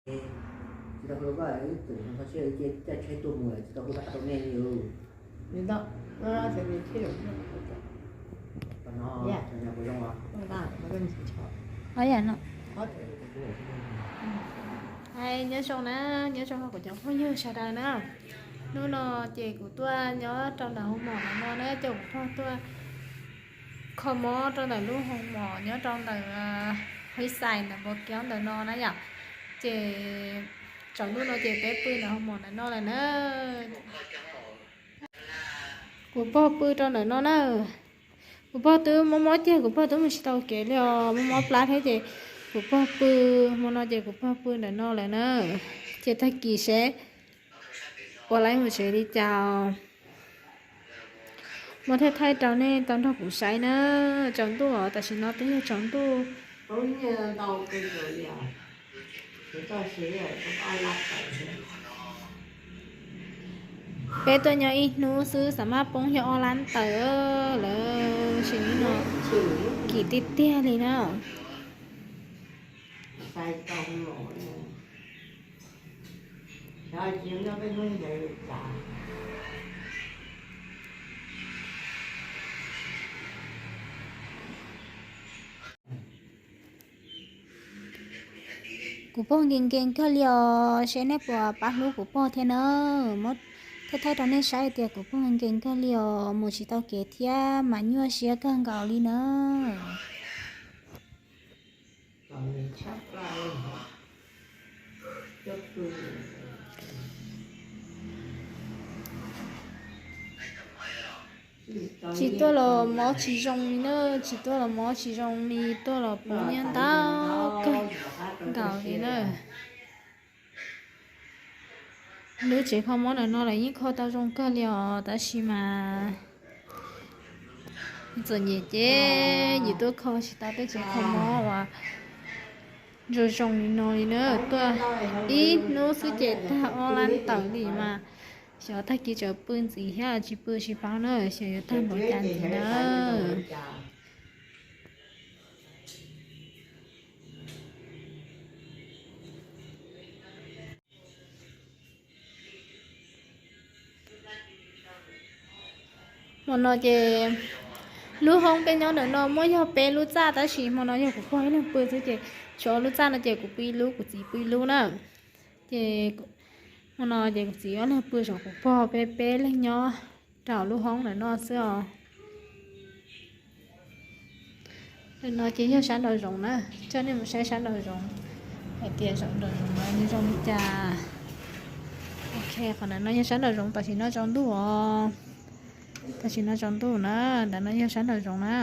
Tsis tau hu rau koj, tseem txhob siab, cia caij tsheb tuaj mus lawm tsis tau hu rov qab rau nej li. Nyob zoo na, nyob zoo kuv cov phooj ywg sawv daws na. Hnub no ces kuv tuaj nyob rau ntawm hoo mom no na, ces kuv pog tuaj kho mob rau ntawm lub hoo mom nyob rau ntawm Huib Xais ntawm Npos Kev ntawm no na yom. Ces tsaus ntuj no ces peb pw ntawm hoo mom ntawm no lawm na. Kuv pog pw rau ntawm no na. Kuv pog twb mob mob ceg, kuv pog twb mus tsis tau kev li os, mob mob plab thiab ces kuv pog pw, hmo no ces kuv pog pw ntawm no lawm na. Ces tag kis seb puas laib mus tsev li cas. Muab thaij thaij rau nej tau nrog kuv saib na. Tsaus ntuj os, tam sim no twb yog tsaus ntuj. Peb tuaj nyob ib hnub xwb xav maj poob yog ob lab tawm lawm, sim no kim tiag tiag li na. Kuv pog nkees nkees kawg li os, seb nej puas pab hlub kuv pog thiab na. Muab thaij thaij rau nej saib tias kuv pog nkees nkees kawg li os, mus tsis tau kev thiab mas nyuaj siab kawg nkaus li na. Tsis tuaj los mob tsis zoo li na, tsis tuaj los mob tsis zoo li, tuaj los puv nyiaj ntau kawg nkaus li na. Lub tsev kho mob ntawm no lawv yeej kho tau zoo kawg li os, tab sis mas txom nyem ces yus tuaj kho tsis tau tej tsev kho mob uas zoo zoo li no li na. Tuaj ib hnub xwb ces tag ob lab tawm li mas xyov tag kis tseem pw ntxiv thiab tsis pw tsis paub na, xyov yuav tag npaum cas ntxiv na. Hmo no ces lub hoob peb nyob ntawm no muaj yog peb lub txaj, tab sis hmo no yog kuv pog ib leeg pw xwb ces tshuav lub txaj no ces kuv pw ib lub, kuv txiv pw ib lub na. Ces hmo no ces kuv txiv ob leeg pw, tshuav kuv pog, peb peb leeg nyob rau lub hoob ntawm no xwb os. Ntawm no ces yog sab nraum zoov na, coj nej mus saib sab nraum zoov hais tias sab nraum zoov no zoo li cas. Ok, qhov ntawm no yog sab nraum zoov, tam sim no tsaus ntuj os. Tam sim no tsaus ntuj na, ntawm no yog sab nraum zoov na.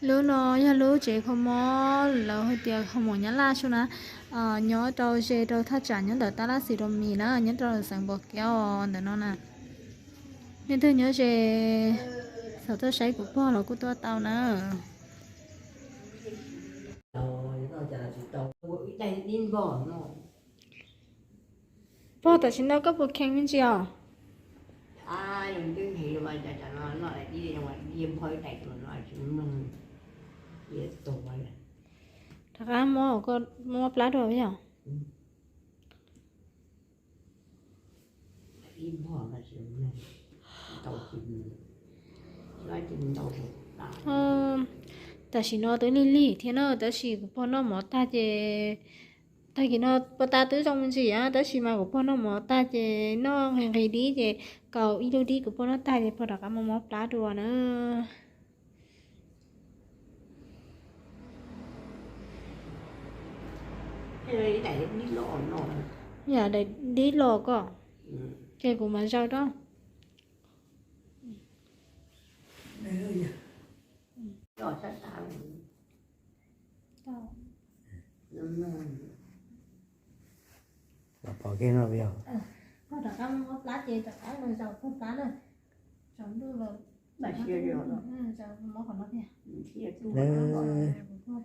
Lub no yog lub tsev kho mob lawv hais tias kho mob Nyab Laj xwb na, nyob rau ze rau thaj tsam nyob ntawm Tab Laj Xis Dos Mis na, nyob rau xeev Npos Kev ntawm no na. Leej twg nyob ze xav tuaj saib kuv pog los kuj tuaj tau na. Pog, tam sim no koj puas kheev me ntsis os? Rov qab muab, muab plab dua yog. Tam sim no twb lig lig thiab na, tab sis kuv pog noj mov tag ces, tag kis no puas tas twb zoo me ntsis, tab sis mas kuv pog noj mov tag ces noj nqis nqis dib ces kaus ib lub dib kuv pog noj tag ces pog rov qab muab mob plab dua na. Yam daim dib los koj, ces kuv mam zaws rau. Pog rov qab muab plab ces rov qab los zaws pog plab na. Tsaus ntuj lawm, zaws mob qhov no thiab. Pog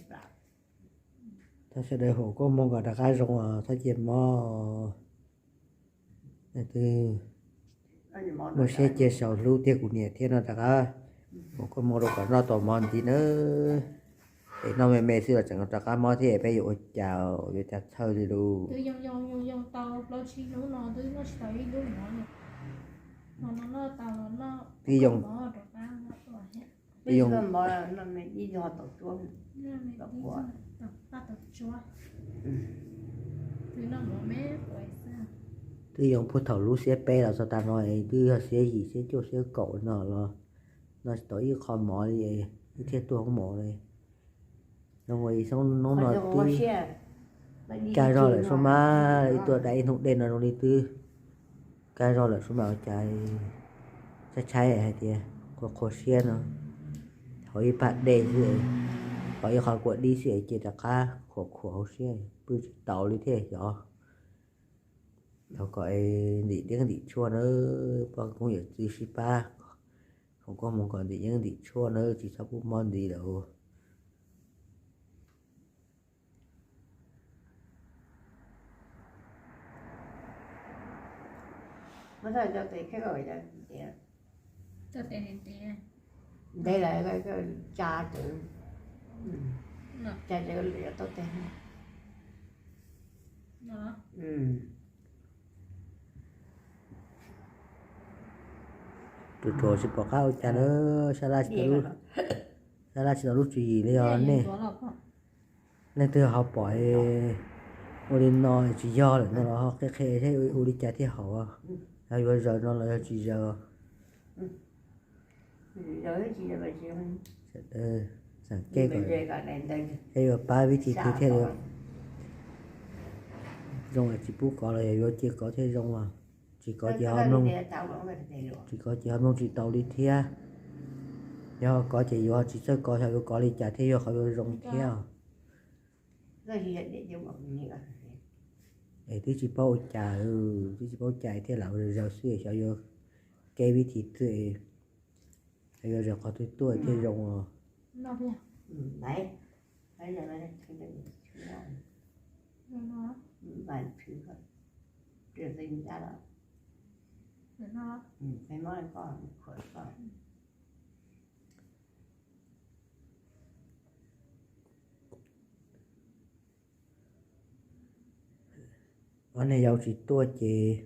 plab. Thov sawv daws foom koob hmoov kom rov qab zoo os, txhob cia mob. Twb muaj siab cia sau hlub tiag kuv niam thiab no rov qab foom koob hmoov rau kom noj tau mov ntxiv nawb. Es noj me me xwb los tseem rov qab mob thiab, peb yuav ua cas, yuav cas txhawj li lus. Twb yoo, twb yoo puag thaum lub xiab peb los txog tas no es twb yog xiab yim xiab cuaj xiab kaum no los no tsis tau ib qho mov li, twb thiaj tuag hoob mov li. Zoo li xyoo hnub no twb kag zog lawm sub mas, ib tuaj da ib hnub dej no zoo li twb kag zog lawm sub mas ua cas tshaib tshaib hais tias qhuav qhuav siab no. Haus ib pab dej xwb, haus ib qho kua dib xwb ces rov qab khuam khuam hauv siab, pw tsis taus li thiaj xyov. Thov kom ntim yeeb ntim tshuaj nawb, poj koob yawm txwv sib pab foom koob hmoov kom ntim yeeb ntim tshuaj nawb, tsis txhob pub mob ntxiv lawm. Ntev lawm, tsa, tsa lawm tau teg. Tus ruam tsis pom qab ua cas lawm, sab laj tsis tau lub tswv yim li os nej. Leej twg ho pom ua li no tsis yog lawm no los ho qhia qhia saib ua li cas thiaj haum, yog yuav zaws no los yog tsis zaws. Xeem kej kom seb yuav pab vib thib twg thiaj li zoo, tsis pub kov los yog yuav cia kov thiaj zoo. Tsis kov ces ho mloog, tsis kov ces ho mloog tsis tau li thiab. Yog ho kov ces yuav tsis txawj kov, xyov yuav kov li cas thiaj yog qhov yuav zoo thiab. Es twb tsis paub ua cas, twb tsis paub ua cas thiaj lam zaws xwb, xyov yuav kev vib thib twg, xyov yuav zaws qhov twg tuaj thiaj zoo os. Ob niag yau tsis tuaj ces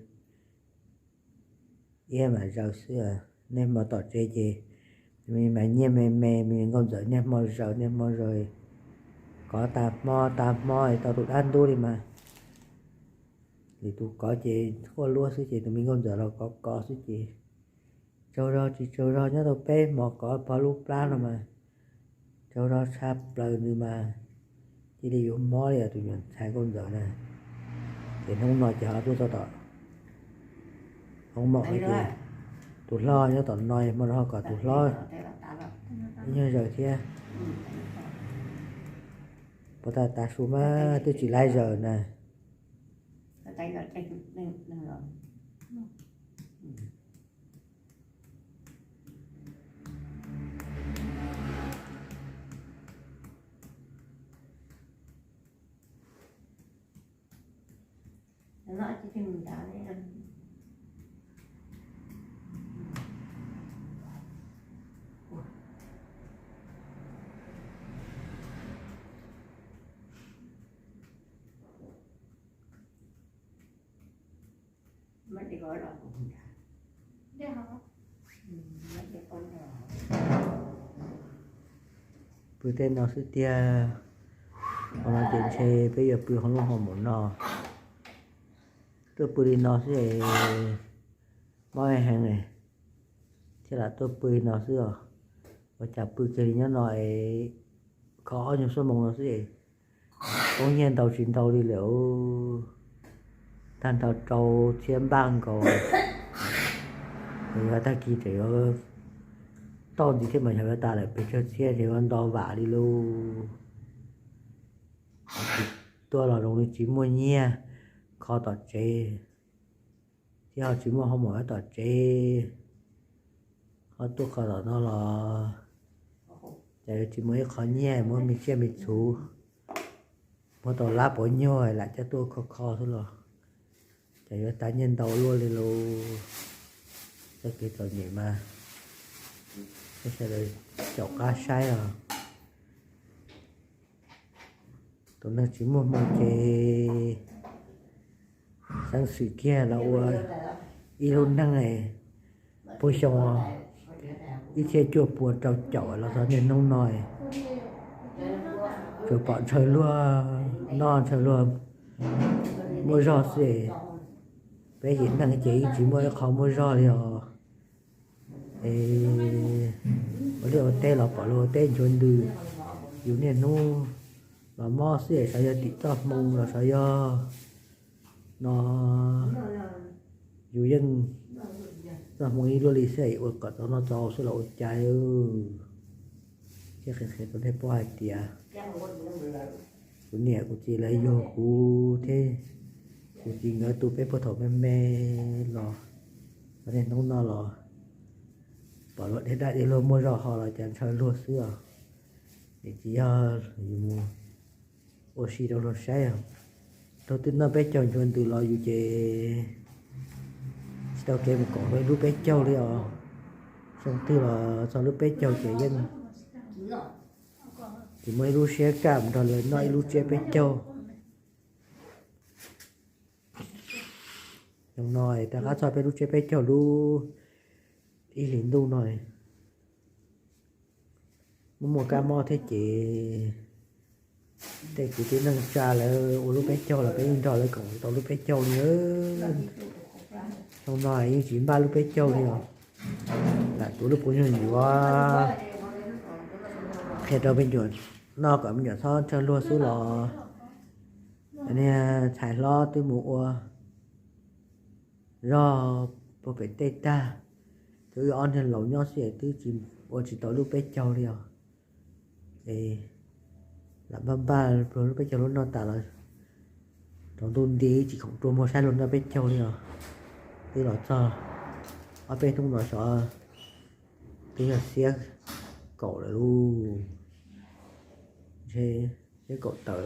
iab mam zaws xwb. Niaj hmo tom tsev ces me mas nyiaj me me, me nkauj ntxawm niaj hmo zaws niaj hmo zaws, kov tas hmo tas hmo tau tus dab ntub li mas. Lwm tus kov ces quaj luab xwb ces tus me nkauj ntxawm los kov kov xwb ces tsaug zog tsis tsaug zog nyob tau peb hmo kov pog lub plab no mas tsaug zog tshaj plaws nws mas cia li yuav mob li os tus nyuam ntxhais nkauj ntxawm na. Ces hnub no ces ho tuaj txog tom hoob maum no ces tus hlob nyob tom no, hmo no ho kom tus hlob ib nyuag zaws thiab. Puas tas tav su mas twb tsis laib zaws na. Pw tej no xwb tiag, qhov no ces ntshe peb yuav pw hauv lub hoo maum no. Tuaj pw li no xwb es mob heev ne, thiaj lam tuaj pw li no xwb os. Ua cas pw kiag li nyob no es kho ob nyuag xuab moos no xwb es poob nyiaj ntau tsis ntau li lawm. Tag nrho rau txhiab npaj nkaus, yog tag kis tseem yuav toj ntxiv thiab mas yog yuav tas lawm pes tsawg txhiab ces yuav nto vam li lauj. Tsis tuaj los zoo li tsis muaj nyiaj kho tom tsev, thiab ho tsis muaj hoo maum nyob tom tsev, ho tuaj kho tom no los cas yuav tsis muaj ib qho nyiaj muab me tsiaj me txhu Puag tau lab puas nyuag lam coj tuaj kho kho xwb los cas yuav tag nyiaj ntau luaj li lauj. Txoj kev txom nyem mas peb sawv daws caum qab saib os. Tus neeg tsis muaj hmoo ces xeeb xwm kiag los ua ib lub neej puag xyoo ib txhiab cuaj puas rau caum los txog niaj hnub no, tsuas pom ntshaw luag noj ntshaw luag muaj zog xwb. Peb ces neeg ces yeej tsis muaj ib qho muaj zog li os. Es ua liaj ua teb los pom luag ua teb nchuav ntws, yus niaj hnub los mob xwb es xyov yog tim txoj hmoo los xyov yog no yus yeej txoj hmoo ib luaj li xwb es ua kom txaus noj txaus xwb los ua cas. Thiab qhia qhia rau nej paub hais tias kuv niam kuv txiv lawv yug kuv thiab kuv txiv nkawd tu peb puag thaum me me los txog niaj hnub no los pom luag dhia dab dhia luag muaj zog ho los cas ntshaw luag xwb os. Es tsis yog yus mus ua si rau luag saib os. Thaum twg noj peb caug nchuav ntws los yus ces tsis tau kev mus koom luag ib lub peb caug li os. Xyoo twg los txog lub peb caug ces yeej tsis muaj ib lub siab kaj mus nrog lawv noj ib lub tsiab peb caug. Xyoo no rov qab txog peb lub tsiab peb caug lub ib hlis ntuj no, muaj muaj kab mob thiab ces tej kwv tij neej tsa lawv ua lub peb caug los peb yeej nrog lawv koom tau lub peb caug li. Xyoo no yeej tsis npaj lub peb caug li os. Lam tuav lub puas nyuag yuav qhia rau me nyuam noj kom me nyuam txhob ntshaw luag xwb los niag ntxhais hlob twb mus ua zog puag pem tej tag, twb ob niag laus nyob xwb twb tsis ua tsis tau lub peb caug li os. Es lam npaj npaj pluag lub peb caug lub noj tas los rau ntuj nti tsis khoom rua muag saib luag noj peb caug li os. Twb los txog ob peb hnub no xyov twb yog xiab kaum lawm lauj. Ntshe xiab kaum tawm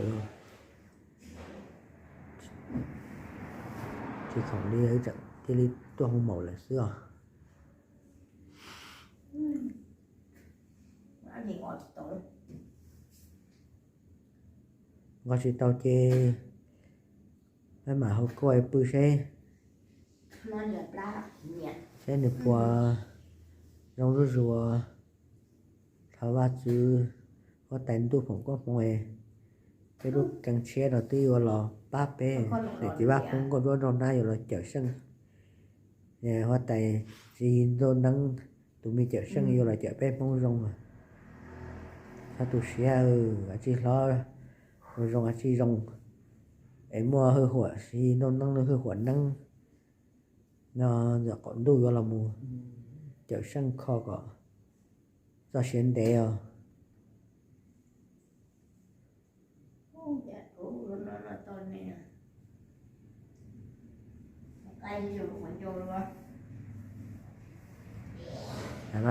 tsis khoom li tseem cia li tuaj hu maum lawm xwb os. Nqos tsis tau ces peb mam hau kuaj pw seb, seb nws puas zoo zuj zus. Thov Vajtswv huab tais ntuj foom koob hmoov, peb lub keeb tshiab no twb yuav los pab peb, niam txiv vaj pheej nkauj duab nraug nab yuav los cawm seej. Huab tais Tsis Yig Ntuj Neeb tus me cawm seej yuav los cawm peb Hmoob zoo. Txhob tu siab, ua tsis hlob, ua zoo ua tsis zoo, es muaj hwj huam Tsis Yig Ntuj Neeb lub hwj huam neeb no ntawm qaum ntuj yuav los mus cawm seej kho kom txoj sia ntev os.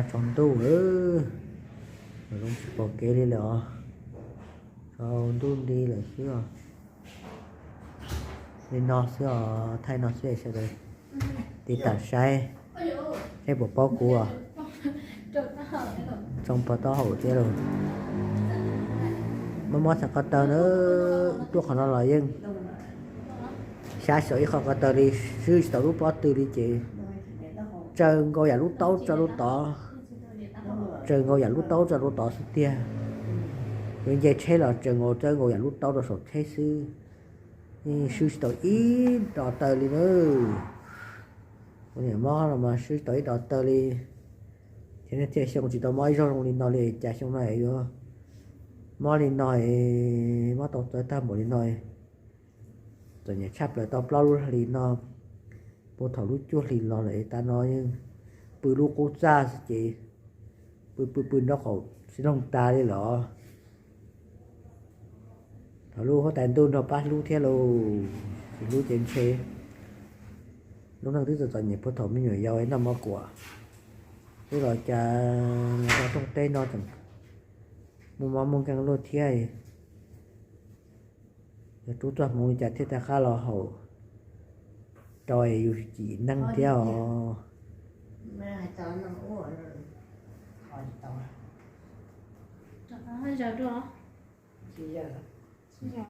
Tsaus ntuj, zoo tsis pom kev li lawm os. Tsaus ntuj nti lawm xwb os. Li no xwb os, thaij no xwb sawv daws tiv tam saib, saib puas paub kuv os. Tsoo pov taub hau thiab lauj. Mob mob txhais ko taw na, tuaj qhov no los yeej xyab xyaum ib qho ko taw li, swb tsis tau lub pob tw li ces tsaws nkaus yam lub taub tso lub tod, tsaws nkaus yam lub taub tso lub tod xwb tiag. Yuav nce tsheb los tsaws nkaus, tsaws nkaus yam lub taub rau saum tsheb xwb, swb tsis tau ib rov taw li na. Kuv niam mob no mas swb tsis tau ib rov taw li, thiab niaj txhia xyoo tsis tau mob ib zaug zoo li no li, cas xyoo no yuav mob li no, mob tau txawv tag npaum li no. Txom nyem tshaj plaws tau plaub lub hlis no, puag thaum lub cuaj hlis los lawm tas no yeej pw lub qub txaj xwb ces pw pw pw nraub qaum xib loog tas li los. Thaum lub huab tais ntuj nrog pab hlub thiab lauj, tsis hlub ces ntshe lub neej twb txom txom nyem puag thaum me nyuam yaus noj mov kuam, twb los cas rau rooj teb no tseem muaj mob muaj nkeeg luaj thiab. Yog rub txoj hmoov li cas thiaj tau qab los haus rau es yus tsim neej thiab os. Rov qab zaws dua.